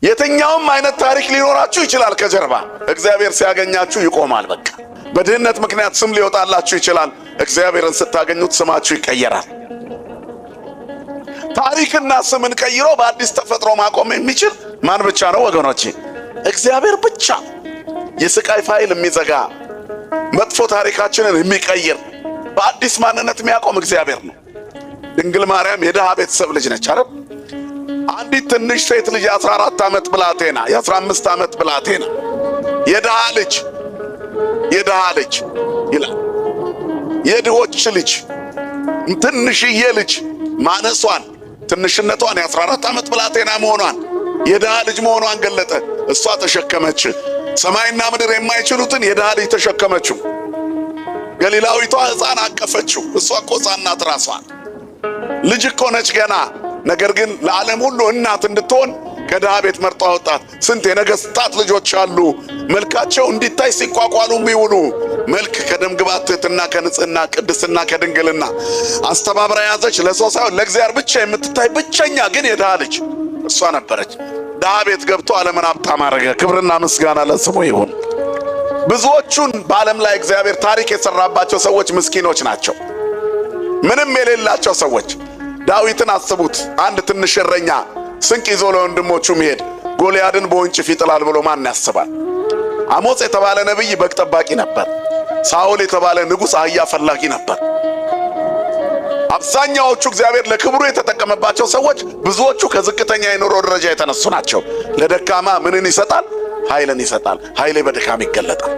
የትኛውም አይነት ታሪክ ሊኖራችሁ ይችላል ከጀርባ። እግዚአብሔር ሲያገኛችሁ ይቆማል። በቃ በድህነት ምክንያት ስም ሊወጣላችሁ ይችላል። እግዚአብሔርን ስታገኙት ስማችሁ ይቀየራል። ታሪክና ስምን ቀይሮ በአዲስ ተፈጥሮ ማቆም የሚችል ማን ብቻ ነው ወገኖቼ? እግዚአብሔር ብቻ። የስቃይ ፋይል የሚዘጋ፣ መጥፎ ታሪካችንን የሚቀይር፣ በአዲስ ማንነት የሚያቆም እግዚአብሔር ነው። ድንግል ማርያም የድሃ ቤተሰብ ልጅ ነች አይደል? አንዲት ትንሽ ሴት ልጅ፣ የ14 ዓመት ብላቴና፣ የ15 ዓመት ብላቴና፣ የድሃ ልጅ፣ የድሃ ልጅ ይላል። የድሆች ልጅ፣ ትንሽዬ ልጅ፣ ማነሷን፣ ትንሽነቷን፣ የ14 ዓመት ብላቴና መሆኗን፣ የድሃ ልጅ መሆኗን ገለጠ። እሷ ተሸከመች። ሰማይና ምድር የማይችሉትን የድሃ ልጅ ተሸከመችው። ገሊላዊቷ ሕፃን አቀፈችው። እሷ እኮ ሕፃን ናት፣ ራሷ ልጅ እኮ ነች ገና። ነገር ግን ለዓለም ሁሉ እናት እንድትሆን ከድሃ ቤት መርጦ አወጣት። ስንት የነገስታት ልጆች አሉ፣ መልካቸው እንዲታይ ሲቋቋሉ የሚውሉ። መልክ ከደም ግባት፣ ትሕትና ከንጽህና፣ ቅድስና ከድንግልና አስተባብራ የያዘች፣ ለሰው ሳይሆን ለእግዚአብሔር ብቻ የምትታይ ብቸኛ ግን የድሃ ልጅ እሷ ነበረች። ድሃ ቤት ገብቶ ዓለምን ሀብታም አደረገ። ክብርና ምስጋና ለስሙ ይሁን። ብዙዎቹን በዓለም ላይ እግዚአብሔር ታሪክ የሰራባቸው ሰዎች ምስኪኖች ናቸው፣ ምንም የሌላቸው ሰዎች። ዳዊትን አስቡት። አንድ ትንሽ እረኛ ስንቅ ይዞ ለወንድሞቹ መሄድ ጎልያድን በወንጭፍ ይጥላል ብሎ ማን ያስባል? አሞጽ የተባለ ነቢይ በግ ጠባቂ ነበር። ሳኦል የተባለ ንጉሥ አህያ ፈላጊ ነበር። አብዛኛዎቹ እግዚአብሔር ለክብሩ የተጠቀመባቸው ሰዎች ብዙዎቹ ከዝቅተኛ የኑሮ ደረጃ የተነሱ ናቸው። ለደካማ ምንን ይሰጣል? ኃይልን ይሰጣል። ኃይሌ በድካም ይገለጣል።